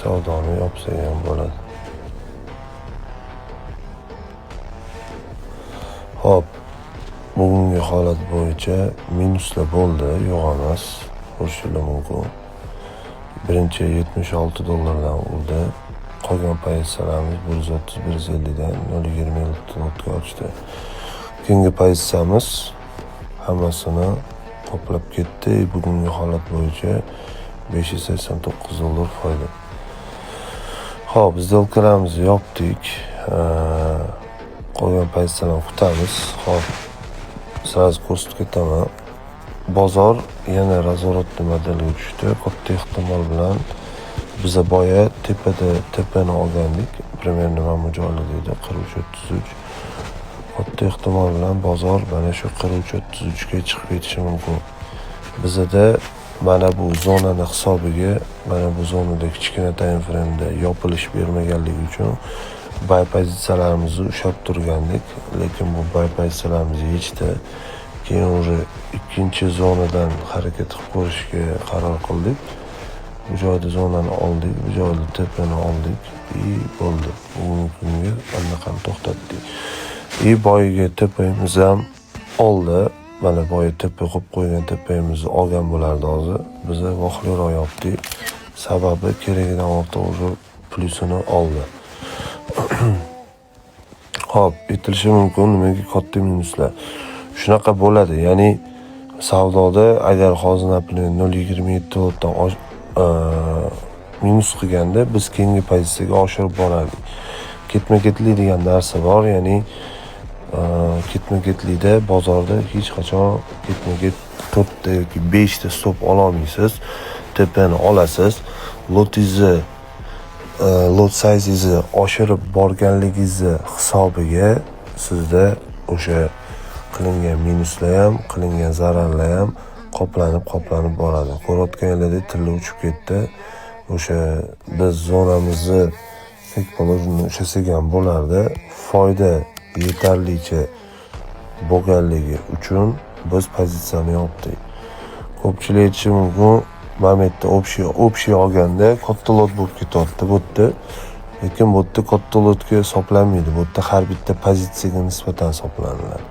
Savdoni yopsak ham bo'ladi. Xo'p, bugungi holat bo'yicha minuslar bo'ldi, yo'q emas, ko'rishingiz mumkin. Birinchi 76 dollardan urdi. Qolgan pozitsiyalarimiz 130, 150 dan 0.27 lotga ochdi. Keyingi pozitsiyamiz hammasini qoplab ketdi. Bugungi holat bo'yicha 589 dollar foyda. Xo'p, сделка larimizni yopdik. Qolgan pozitsiyalarni kutamiz. Xo'p, сразу ko'rsatib ketaman. Bozor yana разворотный modelga tushdi. Katta ehtimol bilan biza boya tepada tepani olgandik. Примерно mana bu joylarda edi, 43.33. Katta ehtimol bilan bozor mana shu 43.33 ga chiqib ketishi mumkin. Bizada mana bu zonani hisobiga, mana bu zonada kichkina time frame'da yopilish bermaganligi uchun buy pozitsiyalarimizni ushlab turgandik, lekin bu buy pozitsiyalarimizni yechdi. Keyin уже ikkinchi zonadan harakat qilib ko'rishga qaror qildik. Bu joyda zonani oldik, bu joyda tepani oldik и bo'ldi. Bugungi kunga anaqani to'xtatdik. И boyagi tepamiz ham oldi. Mana boya tepa qo'yib qo'ygan tepamizni olgan bo'lardi hozir. Biza vaqtliroq yopdik. Sababi keragidan ortiq уже plyusini oldi. Xo'p, aytilishi mumkin, nimaga katta minuslar? Shunaqa bo'ladi. Ya'ni savdoda agar hozir, например, 0.27 lotdan minus qilganda, biz keyingi pozitsiyaga oshirib borardik. Ketma-ketlik degan narsa bor, ya'ni ketma-ketlikda bozorda hech qachon ketma-ket to'rtta yoki beshta stop ololmaysiz. Tepani olasiz, lotingizni, lot sizengizni oshirib borganligingizni hisobiga sizda o'sha qilingan minuslar ham, qilingan zararlar ham qoplanib qoplanib boradi. Ko'rayotganlaridek, tilla uchib ketdi. O'sha biz zonamizni, как положено, ushlasak ham bo'lardi. Foyda yetarlicha bo'lganligi uchun biz pozitsiyani yopdik. Ko'pchilik aytishi mumkin, mana bu yerda общий olganda katta lot bo'lib ketyapti bu yerda, lekin bu yerda katta lotga hisoblanmaydi. Bu yerda har bitta pozitsiyaga nisbatan hisoblaniladi.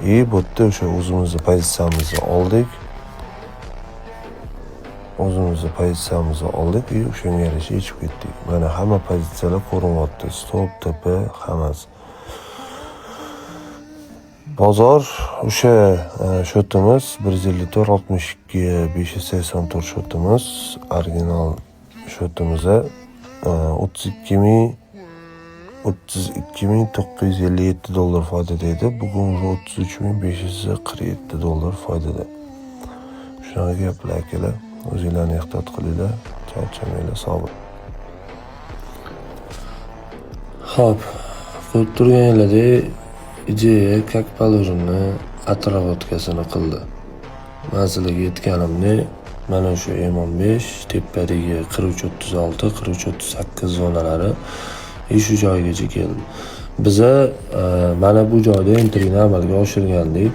И bu yerda o'sha o'zimizni pozitsiyamizni oldik, o'zimizni pozitsiyamizni oldik и o'shanga yarasha yechib ketdik. Mana, hamma pozitsiyalar ko'rinyapti, stop, TP, hammasi. Bozor o'sha счёт imiz 154 62 584 счёт imiz, original счёт imiz 32 957 dollar foydada edi. Bugun уже 33 547 dollar foydada. Shunaqa gaplar, akalar. O'zinglarni ehtiyot qilinglar, charchamanglar, sog' bo'ling. Xo'p, ko'rib turganinglardek, ideya как положено отработка sini qildi. Man sizlarga aytganimdek, mana shu M15 tepadagi 43.36, 43.38 zonalari и shu joygacha keldi. Biza mana bu joyda entryni amalga oshirgandik.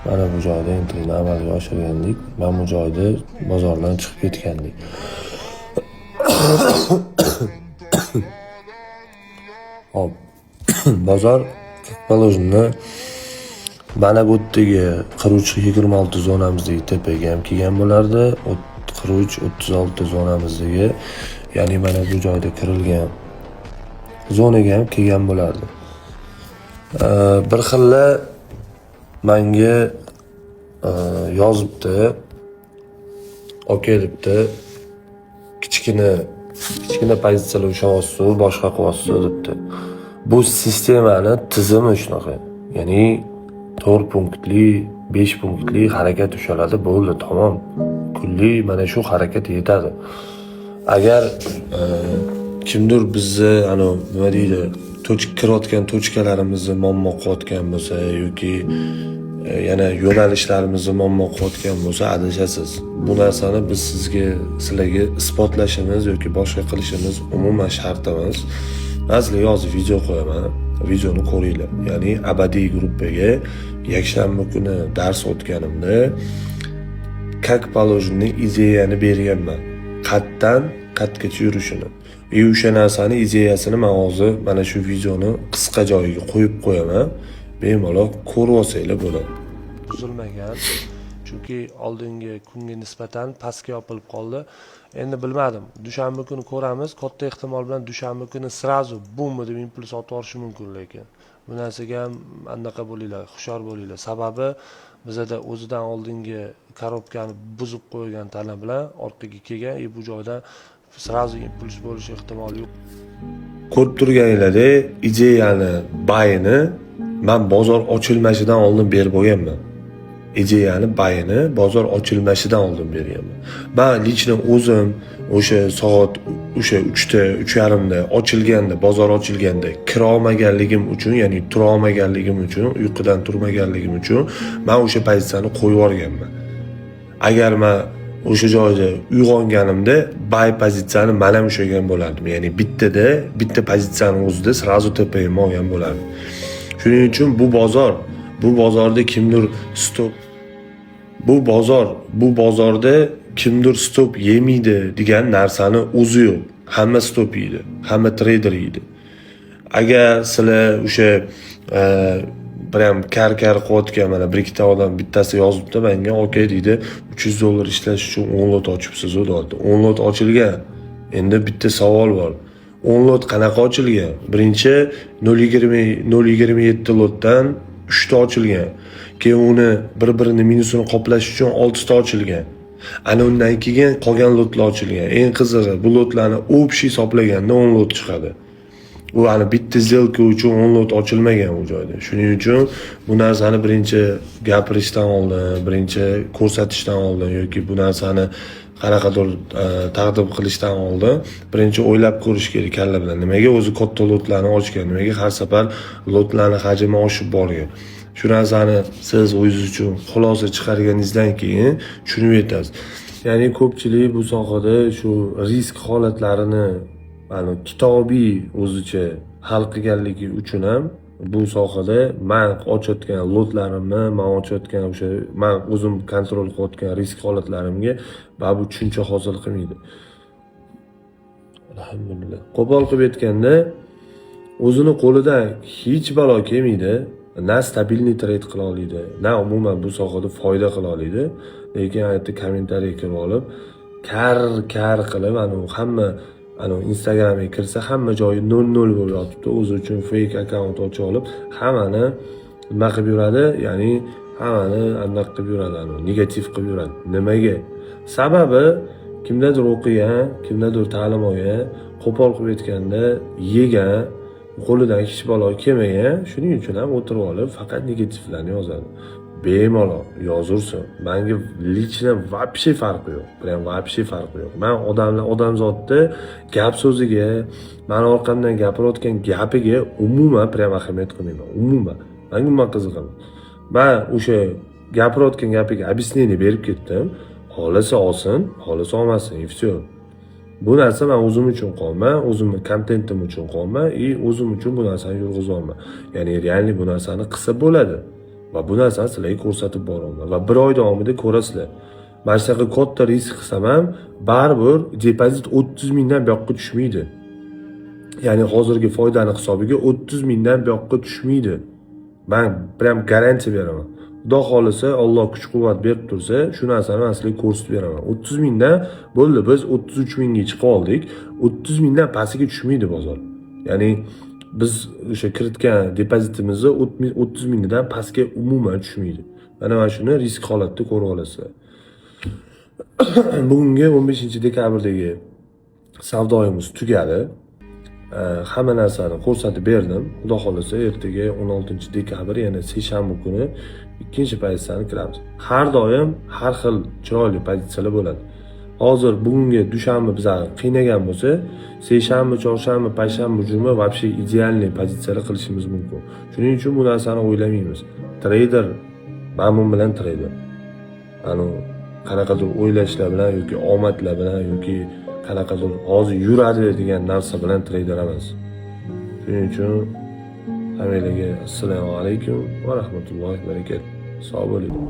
Mana bu joyda entryni amalga oshirgandik. Mana bu joyda bozordan chiqib ketgandik. Xo'p, bozor, как положено, mana bu yerdagi 43.26 zonamizdagi tepaga ham kelgan bo'lardi. 43.36 zonamizdagi, ya'ni mana bu joyda kirilgan zonaga ham kelgan bo'lardi. Bir xilla manga yozibdi, aka debdi, kichkina kichkina pozitsiyalar ushlayapsiz, boshqa qilyapsiz debdi. Bu sistemani tizimi shunaqa. Ya'ni 4 punktli, 5 punktli harakat ushaladi, bo'ldi, tamom. Kunlik mana shu harakat yetadi. Agar kimdir bizni, anavi, nima deydi, kirayotgan точка larimizni muammo qilayotgan bo'lsa yoki yana yo'nalishlarimizni muammo qilayotgan bo'lsa, adashasiz. Bu narsani biz sizga, sizlarga isbotlashimiz yoki boshqa qilishimiz umuman shart emas. Man sizlarga hozir video qo'yaman, videoni ko'ringlar. Ya'ni abadiy gruppaga yakshanba kuni dars o'tganimda, как положено, ideyani berganman. Qayerdan Qayergacha yurishini. И o'sha narsani ideyasini man hozir mana shu videoni qisqa joyiga qo'yib qo'yaman. Bemalol ko'rib olsanglar bo'ladi. Buzilmagan. Chunki oldingi kunga nisbatan pastga yopilib qoldi. Endi bilmadim. Dushanba kuni ko'ramiz. Katta ehtimol bilan dushanba kuni сразу bum deb impuls otib yuborishi mumkin lekin. Bu narsaga ham anaqa bo'linglar, hushyor bo'linglar. Sababi bizada o'zidan oldingi коробка ni buzib qo'ygan tana bilan orqaga kelgan и bu joydan сразу impuls bo'lishi ehtimoli yo'q. Ko'rib turganinglardek, ideyani buyini man bozor ochilmashidan oldin berib bo'lganman. Ideyani buyini bozor ochilmashidan oldin berganman. Man лично o'zim o'sha soat o'sha 3da, 3:30da ochilganda, bozor ochilganda kira olmaganligim uchun, ya'ni tura olmaganligim uchun, uyqudan turmaganligim uchun man o'sha pozitsiyani qo'yib yuborganman. Agar man o'sha joyda uyg'onganimda buy pozitsiyani man ham ushlagan bo'lardim. Ya'ni bittada, bitta pozitsiyani o'zida сразу TPM olgan bo'lardim. Shuning uchun bu bozorda kimdir stop bu bozorda kimdir stop yemaydi degan narsani o'zi yo'q. Hamma stop yeydi, hamma treyder yeydi. Agar sizlar o'sha prям kar kar qilayotgan, mana bir ikkita odam, bittasi yozibdi menga, "Aka", deydi, "300 dollar ishlash uchun 10 lot ochibsiz", deyapti. 10 lot ochilgan. Endi bitta savol bor. 10 lot qanaqa ochilgan? Birinchi 0.20 0.27 lotdan 3 ta ochilgan. Keyin uni bir-birini minusini qoplash uchun 6 ta ochilgan. Ana undan keyin qolgan lotlar ochilgan. Eng qizig'i, bu lotlarni общий hisoblaganda 10 lot chiqadi. U ani bitta сделка uchun 10 lot ochilmagan u joyda. Shuning uchun bu narsani birinchi gapirishdan oldin, birinchi ko'rsatishdan oldin yoki bu narsani qanaqadir taqdim qilishdan oldin birinchi o'ylab ko'rish kerak kalla bilan. Nimaga o'zi katta lotlarni ochgan? Nimaga har safar lotlarni hajmi oshib borgan? Shu narsani siz o'zingiz uchun xulosa chiqarganingizdan keyin tushunib yetasiz. Ya'ni ko'pchilik bu sohada shu risk holatlarini ani kitobiy o'zicha hal qilganligi uchun ham bu sohada man ochayotgan lotlarimni, man ochayotgan o'sha man o'zim контроль qilayotgan risk holatlarimga baribir tushuncha hosil qilmaydi. Alhamdulillah. Qo'pol qilib aytganda, o'zini qo'lidan hech balo kelmaydi. Na стабильный trade qila oladi, na umuman bu sohada foyda qila oladi. Lekin aytdi, kommentariy kirib olib, kar kar qilib, anavi hamma anavi Instagramga kirsa hamma joyi 0 0 bo'lib yotibdi. O'zi uchun fake akkaunt ochib olib, hammani nima qilib yuradi? Ya'ni hammani anaqa qilib yuradi, anavi negativ qilib yuradi. Nimaga? Sababi kimdadir o'qigan, kimdadir ta'lim olgan, qo'pol qilib aytganda yegan, qo'lidan hech balo kelmagan, shuning uchun ham o'tirib olib faqat negativlarni yozadi. Bemalol yozursin. Menga лично вообще farqi yo'q. Прям вообще farqi yo'q. Man odamlar, odamzodni gap so'ziga, mani orqamdan gapirayotgan gapiga umuman prям ahamiyat qilmayman. Umuman. Menga umuman qiziq emas. Man o'sha gapirayotgan gapiga объяснение berib ketdim. Xohlasa olsin, xohlasa olmasin, и все. Bu narsa man o'zim uchun qilyapman, o'zimni kontentim uchun qilyapman и o'zim uchun bu narsani yurg'izyapman. Ya'ni реальный bu narsani qilsa bo'ladi. Va bu narsani sizlarga ko'rsatib boryapman. Va bir oy davomida ko'rasizlar. Mana shunaqa katta risk qilsam ham baribir depozit 30 mingdan bu yoqqa tushmaydi. Ya'ni hozirgi foydani hisobiga 30 mingdan bu yoqqa tushmaydi. Man прям garantiya beraman. Xudo xohlasa, Alloh kuch-quvvat berib tursa, shu narsani man sizlarga ko'rsatib beraman. 30 mingdan bo'ldi, biz 33 mingga chiqib oldik. 30 mingdan pastiga tushmaydi bozor. Ya'ni biz o'sha kiritgan depozitimizni 30 mingdan pastga umuman tushmaydi. Mana shuni risk holatda ko'rib olasizlar. Bugungi 15 dekabrdagi savdoyimiz tugadi. Hamma narsani ko'rsatib berdim. Xudo xohlasa, ertaga 16 dekabr, yana seshanba kuni ikkinchi pozitsiyani kiramiz. Har doim har xil chiroyli pozitsiyalar bo'ladi. Hozir bugungi dushanba bizani qiynagan bo'lsa, seshanba, chorshanba, payshanba, juma вообще идеальный pozitsiyalar qilishimiz mumkin. Shuning uchun bu narsani o'ylamaymiz. Treyder mana bu bilan treyder. Anu qanaqadir o'ylashlar bilan yoki omadlar bilan yoki qanaqadir hozir yuradi degan narsa bilan treyder emas. Shuning uchun hammanglarga assalomu alaykum va rahmatullohi va barakatuh. Sog' bo'linglar.